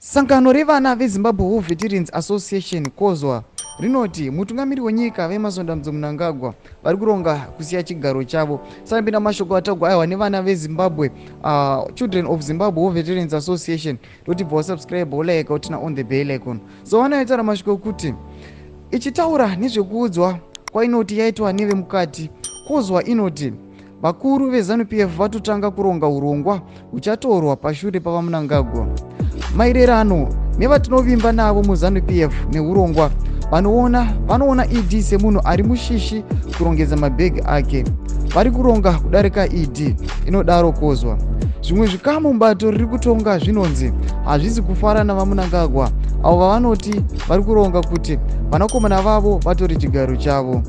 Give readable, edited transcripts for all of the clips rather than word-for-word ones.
Sangano revana veZimbabwe War Veterans Association, COZWA, rinoti mutungamiri wenyika VaEmmerson Dambudzo Mnangagwa vari kuronga kusiya chigaro chavo. Sanapinda mashoko atagwa aiwa nevana veZimbabwe, Children of Zimbabwe War Veterans Association, toti bva wasubscribe, wolike, woturn on the bell icon. So vana vaitaura mashoko ekuti ichitaura nezvekuudzwa kwainoti yaitwa nevemukati, COZWA inoti vakuru veZANU PF vatotanga kuronga urongwa huchatorwa pashure pavaMnangagwa. Maererano nevatinovimba navo muZANU PF neurongwa, vanoona ED semunhu ari mushishi kurongedza mabhegi ake. Vari kuronga kudarika ED, inodaro COZWA. Zvimwe zvikamu mubato riri kutonga zvinonzi hazvisi kufara navaMnangagwa, avo vavanoti vari kuronga kuti vanakomana vavo vatore chigaro chavo.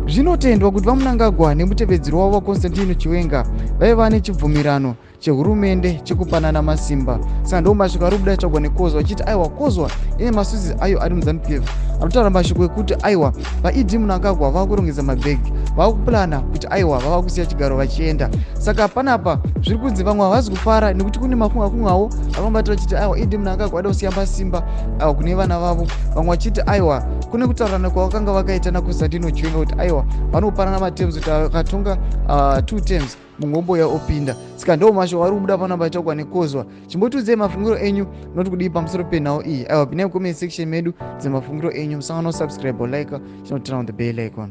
Zvinotendwa kuti vaMnangagwa nemutevedzeri wavo vaConstantino Chiwenga vaiva nechibvumirano chehurumende chekupanana masimba. Saka ndo mashoko ari kubuda aitsvagwa neCOZWA, achiti aiwa, COZWA ine masources ayo ari muZANU PF anotaura mashoko ekuti aiwa, vaED Mnangagwa vava kurongedza mabhegi, vava kuplana kuti aiwa, vava kusiya chigaro vachienda. Saka panapa zviri kunzi vamwe havazi kufara nekuti kune mafungafungawo akamubata vachiti aiwa, ED Mnangagwa ada kusiya masimba aiwa kune vana vavo. Vamwe vachiti aiwa, kune kutaurirana kwavakanga vakaita naConstantino Chiwenga kuti aiwa, vanopanana materms, kuti akatonga two terms, mungomboya opinda. Saka ndo mashoko ari kubuda panapa aitaurwa neCOZWA. Chimbotiudzei mafungiro enyu, noti kudii pamusoro penhau iyi? Aiwa, pinai comment section medu dzemafungiro enyu. Musangano subscribe, like, chinoturn on the bell icon.